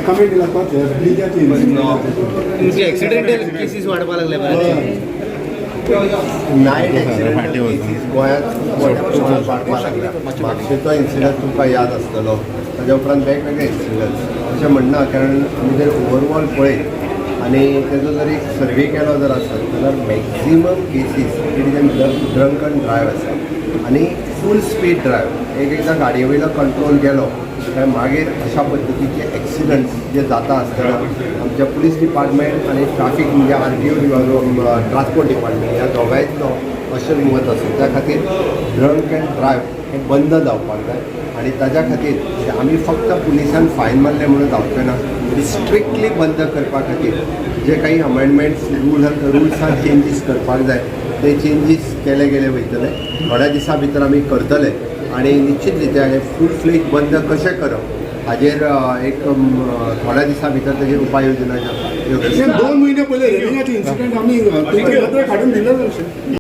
Comment दिला ब्रिजाची. तुमचे accidental cases वाडपाक लागले बरें. नायट एक्सिडेंटल केसीस गोंयांत खूब मोठ्या प्रमाणात वाडपाक लागल्या. म्हापशेचो इन्सिडंट तुमकां याद आसतलो. ताज्या उपरांत वेगवेगळे इन्सिडंट्स. अशें म्हणना, कारण आमी जर ओवरऑल पळयत आनी तेजो जर एक सर्वे केलो जर आसत जाल्यार maximum cases it is an drunken drive आसा आनी फूल स्पीड ड्रायव. एक एकदां गाडये वयलो कंट्रोल गेलो काय मागीर अशा पद्दतीचे एक्सिडंट्स जे जाता आसतना आमच्या पुलीस डिपार्टमेंट आनी ट्राफीक, म्हणजे आरटीओ, ट्रान्सपोर्ट डिपार्टमेंट ह्या दोगांयचो अशें मत आसा. त्या खातीर ड्रंक अँड ड्रायव हें बंद जावपाक जाय आनी ताज्या खातीर म्हणजे आमी फक्त पुलिसान फायन मारलें म्हणून जावचें ना. स्ट्रिक्टली बंद करपा खातीर जे काही अमेंडमेंट्स, रुल्सान चेंजीस करपाक जाय, ते चेंजीस केले गेले वयतले. थोड्या दिसां भितर आमी करतले आनी निश्चित रित्या हे फूल फ्लेज बंद कशें करप हाजेर एक थोड्या दिसां भितर तेजेर उपाय योजना 2 म्हयने पयले रेलिंगाचे इन्सिडंट आमी तुमचे पत्र काडून दिलेलें.